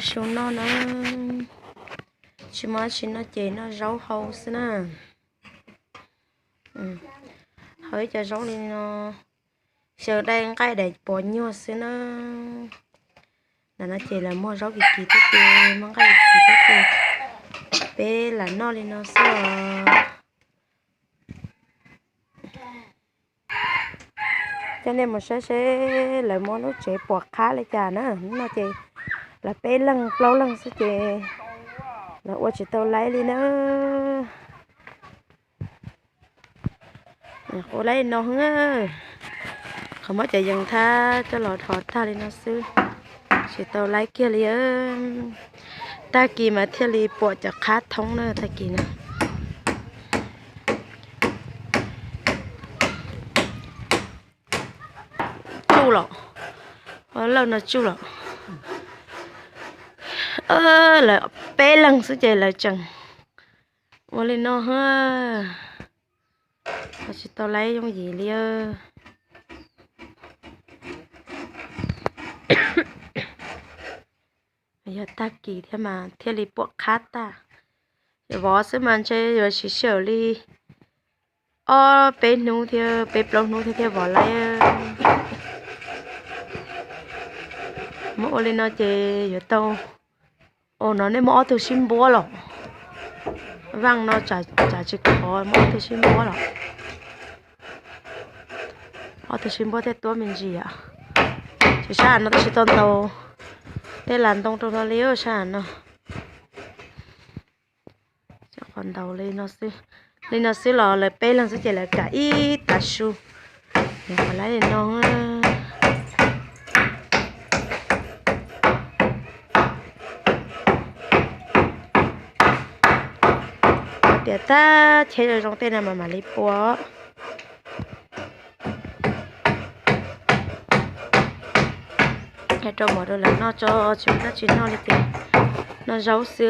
Su noj na, tsis muaj dab tsi noj ces noj zaub hau xwb na. Hau ib co zaub li no, xyaw dai nqaij daim pos nyuag xwb na. Ntawm no ces lawv muag zaub kis kis thiab ces muag nqaij kis kis thiab ces peb lam noj li no xwb os. Coj nej mus saib seb lawv muab lub tsev puas qhab li cas na. Hnub no ces lawv peb leeg plaub leeg xwb ces lawv ua tsis tau laib li na. Ua laib li no, qhov muab cov yees thab coj los dhos tag li no xwb, tsis tau laib kiag li. Tag kis mas thiaj li puam cov qhab thoob na, tag kis na. Tsuj los, lawj no tsuj los. Lawv peb leeg xwb ces lawv tseem ua li no, tsis tau laib yooj yim li. Yog tag kis thiab mas thiaj li puam qhab tag. Vov xwb mas ntshe yuav siv sij hawm li ob peb hnub thiab, peb plaub hnub thiab thiaj vov laib. Muab ua li no ces yuav tau. Ua no nej muab ob tug sib npuab los? Vaaj no tsam tsis khov, muab ob tug sib npuab los. Ob tug sib npuab thiaj tuab me ntsis os. Ces sab no tab sis tau ntaus tej las ntoo rau hlo li sab no. Qhov ntaus li no xwb los lawv peb leeg xwb ces lawv kam ib tav su. Qhov laib li no. Tias tab cheb zoo zoo tej no mas mam li pua. Rau mov rau lawv noj tso, tsis muaj dab tsi noj li ces noj zaub xwb.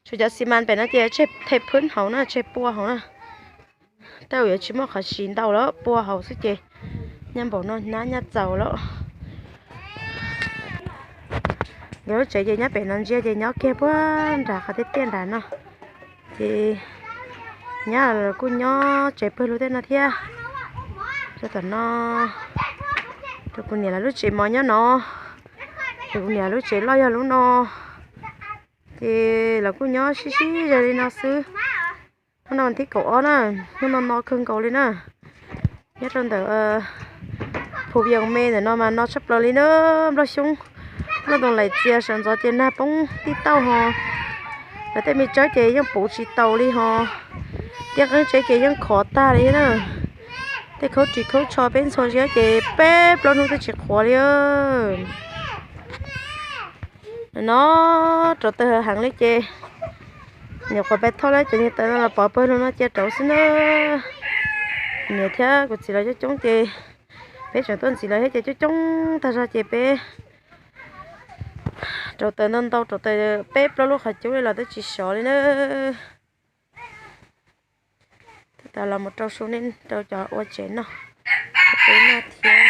Tshuav cov xi mas pem no ces tseg them phwb hauv na, tseg pua hauv na. Tej zaum yuav tsis muaj qhov siv ntau lawm, pua hauv xwb ces nyob npaum no hnab nyob txaus lawm. Nkawd lub tsev ces nyob pem no ntsia ces nyob kiag puag nram qhov tiaj tiaj nram no. Ces nyab los kuj nyob tsev pawg lug tej no thiab. Rau tom no, rau kuv niam lawv lub tsev mov nyob no, rau kuv niam lub tsev loj yog lub no. Ces lawv kuj nyob sib sib ze li no xwb. Hnub no thib kaum ob na, hnub no no kawg nkaus li na. Nyob rau ntawm phu vias me ntawm no mas no tshaj plaws li na. Nplooj xyoob, nplooj ntoo laim txias sawv ntxov ces nag poob tib tauj ho. Lawv tej me tsawb ces yeej puv tsis taus li ho. Tej qeeb tsev ces yeej khov tag li na. Tej khaub ris khaub tsho peb ntxhua ntsia ces peb plaub hnub twb tsis qhuav li. No rauv taws heev li ces nyuam qhuav pais thauj lawv cov niag taws no los pov pawg lug no cia rauv xwb na. Niam thiab kuv txiv los coob coob ces peb tseem tuaj ntxiv lawv thiab ces coob coob tag zog ces peb rauv taws ntau ntau, rauv taws peb plaub lub qhov cub li los twb tsis sov li na. Tab tom los mus rau su nej rau cov ua tsev noj, peb noj thiab.